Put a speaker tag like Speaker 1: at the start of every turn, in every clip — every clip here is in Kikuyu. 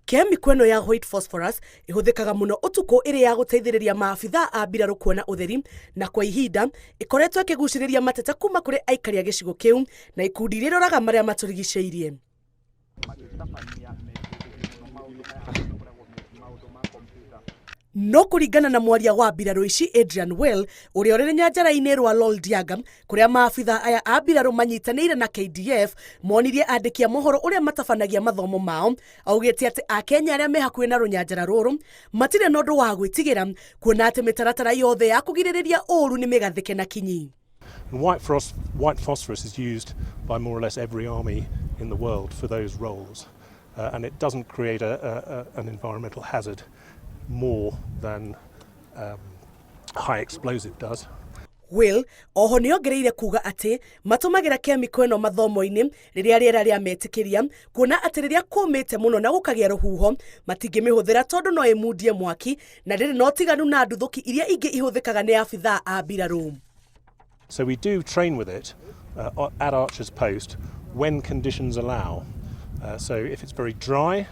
Speaker 1: Kemiko ĩno ya white phosphorus ĩhũthĩkaga mũno ũtukũ ĩrĩ ya gũteithĩrĩria maabithaa a mbirarũ kuona ũtheri na kwa ihinda ĩkoretwo ĩkĩgucĩrĩria mateta kuma kũrĩ aikari a gĩcigo kĩu na ikundi iria iroraga marĩa matũrigicĩirie. No kũringana na mwaria wa mbirarũ ici Adrian Well ũrĩa ũrĩ rũnyanjara-inĩ rwa Loldiaga kũrĩa maabitha aya a mbirarũ manyitanĩire na KDF monirie andĩki a mohoro ũrĩa matabanagia mathomo mao, augĩte atĩ Akenya arĩa me hakuhĩ na rũnyanjara rũrũ matirĩ na ũndũ wa gwĩtigĩra kuona atĩ mĩtaratara yothe ya kũgirĩrĩria ũũru nĩ mĩgathĩke na kinyi.
Speaker 2: And white phosphorus is used by more or less every army in the world for those roles. And it doesn't create an environmental hazard more than high explosive does.
Speaker 1: Will oho nĩ ongereire kuga atĩ matũmagĩra kemiko ĩno mathomo-inĩ rĩrĩa rĩera rĩametĩkĩria, kuona atĩ rĩrĩa kũmĩte mũno na gũkagĩa rũhuho matingĩmĩhũthĩra tondũ no ĩmundie mwaki na ndĩrĩ na ũtiganu na nduthũki iria ingĩ ihũthĩkaga nĩ abithaa a mbirarũ.
Speaker 2: So we do train with it at Archer's Post when conditions allow. So if it's very dry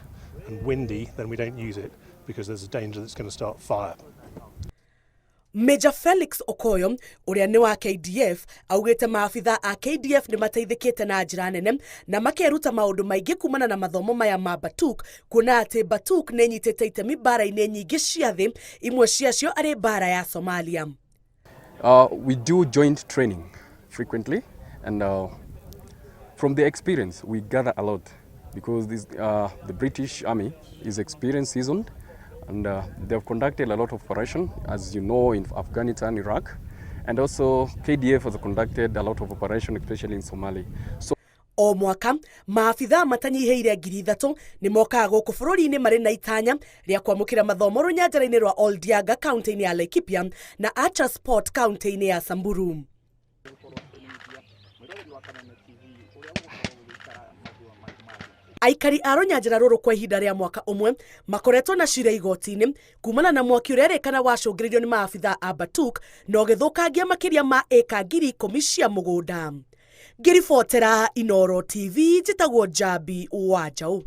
Speaker 2: and windy, then we don't use it because there's a danger that it's going to start fire.
Speaker 1: Major Felix Okoyo ũrĩa nĩ wa KDF augĩte maabitha a KDF nĩ mateithĩkĩte na njĩra nene na makeruta maũndũ maingĩ kumana na mathomo maya ma Batuk, kuona atĩ Batuk nĩ ĩnyitĩte itemi mbara-inĩ nyingĩ cia thĩ, imwe ciacio arĩ mbara ya Somalia.
Speaker 3: We do joint training frequently, and from the experience we gather a lot because the British Army is experienced, seasoned, and they have conducted a lot of operation, as you know, in Afghanistan, Iraq, and also KDF has conducted a lot of operation, especially in Somalia. So
Speaker 1: O mwaka maabithaa matanyihĩire 3,000 nĩ mokaga gũkũ bũrũri-inĩ marĩ na itanya rĩa kwamũkĩra mathomo rũnyanjara-inĩ rwa Oldiaga kaunti-inĩ ya Laikipia na Archers Port kaunti-inĩ ya Samburu. Aikari a rũnyanjara rũrũ kwa ihinda rĩa mwaka ũmwe makoretwo na cira igoti-inĩ kumana na mwaki ũrĩa erĩkana wacũngĩrĩirio nĩ maabithaa a Batuk na ũgĩthũkangia makĩria ma ĩka 10,000 cia mũgũnda. Ngĩribotera Inooro TV, njĩtagwo Njambi wa Njaũ.